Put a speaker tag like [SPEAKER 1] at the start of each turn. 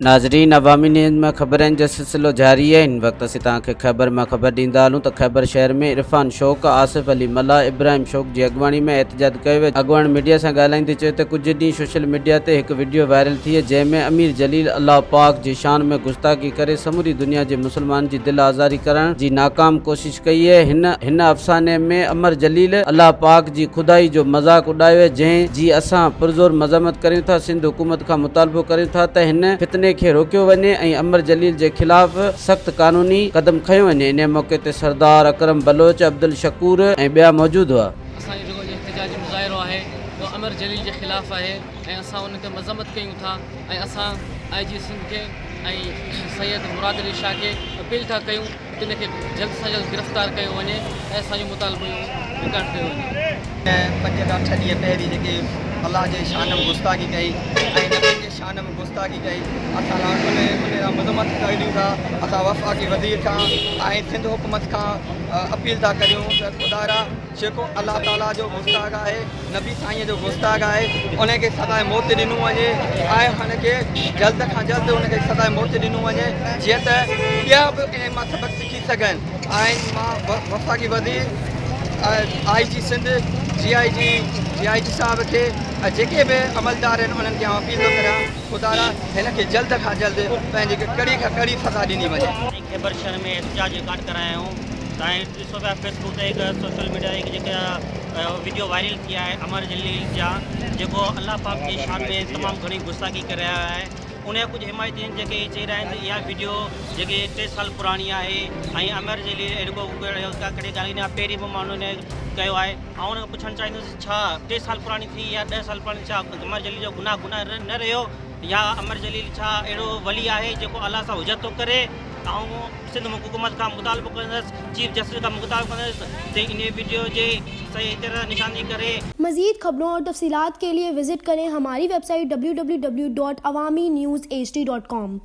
[SPEAKER 1] ناظرين عوامي نيوز ۾ خبرن جو سلسلو جاري آهي هن وقت اسين توهان کي خيبر مان خبر ڏيندا هلون ته خيبر شهر ۾ عرفان شوق، آصف علي ملاح، ابراهيم شوق جي اڳواڻي ۾ احتجاج ڪيو ويو اڳواڻ ميڊيا سان ڳالهائيندي چيو ته ڪجهه ڏينهن سوشل ميڊيا تي هڪ وڊيو وائرل ٿي جنهن ۾ امير جليل الله پاڪ جي شان ۾ گستاخي ڪري سموري دنيا جي مسلمانن جي دل آزاري ڪرڻ جي ناڪام ڪوشش ڪئي اهي. هن هن افساني ۾ امر جليل الله پاڪ جي خدائي جو مذاق اڏايو اهي جنهن جي اسان پرزور مذمت ڪريون ٿا سنڌ حڪومت کان مطالبو ڪريون ٿا ته هن فتني کي روڪيو وڃي ۽ امر جليل جي خلاف سخت قانوني قدم کنيو وڃي انهي موقعي تي سردار اڪرم بلوچ، عبدالشڪور ۽ ٻيا موجود هئا.
[SPEAKER 2] اسان جو جيڪو اڄ احتجاجي مظاهرو آهي اهو امر جليل جي خلاف آهي ۽ اسان ان تي مذمت ڪيون ٿا ۽ اسان آء جي سنڌ کي ۽ سيد مراد علي شاهه کي اپيل ٿا ڪيون ان کي جلد سان جلد گرفتار ڪيو وڃي ۽ اسان جو مطالبو اهو رڪارڊ ڪيو وڃي.
[SPEAKER 3] پنج کان ڇهه ڏينهن پهرين جيڪي الله جي شان ۾ گستاخي ڪئي ۽ نبين جي شان ۾ گستاخي ڪئي اسان لاء ان ان لاء مذمت ڪريون ٿا اسان وفاقي وزير کان ۽ سنڌ حڪومت کان اپيل ٿا ڪريون ته خدارا جيڪو الله تعالي جو گستاخ آهي نبي سائين جو گستاخ آهي ان کي سزاء موت ڏنو وڃي ۽ هن کي جلد کان جلد ان کي سزاء موت ڏنو وڃي جيئن ته ٻيا به ان مان سبق سکي سگهن ۽ مان وفاقي وزير آء جي سنڌ جي آء جي جي آء جي صاحب کي ۽ جيڪي به عملدار آهن انهن کي آئون اپيل ٿو ڪريان خدارا هن کي جلد کان جلد پنهنجي ڪڙي کان ڪڙي سزا ڏني وڃي.
[SPEAKER 4] خيبر شهر ۾ احتجاج رڪارڊ ڪرايا آهيون تائين ڏسو پيا فيس بڪ تي هڪ سوشل ميڊيا تي هڪ جيڪا وڊيو وائرل ٿي آهي امر جليل جا جيڪو الله پاڪ جي شان ۾ تمام گهڻي گستاخي ڪري رهيو آهي ان جا ڪجهه حمايتي آهن جيڪي چئي رهيا آهن ته اها وڊيو جيڪي ٽي سال پراڻي آهي ۽ امر جليل اهڙو ڪو ڪهڙي ڳالهه نه پهرين به ماڻهن ڪيو آهي آئون ان کان پڇڻ چاهيندس ڇا ٽي سال پراڻي ٿي يا ڏهه سال پراڻي ڇا امر جليل جو گناهه گناهه نه رهيو يا امر جليل ڇا اهڙو ولي آهي جيڪو الله سان حجت ٿو ڪري آئون سنڌ حڪومت کان مطالبو ڪندس چيف جسٽس کان مطالبو ڪندس ته انهي وڊيو جي صحيح طرح نشاندهي ڪري.
[SPEAKER 5] مزيد خبرون اور تفصيلات کے لئے وزٽ ڪرين ھماري website W W W dot Awami news H D dot com.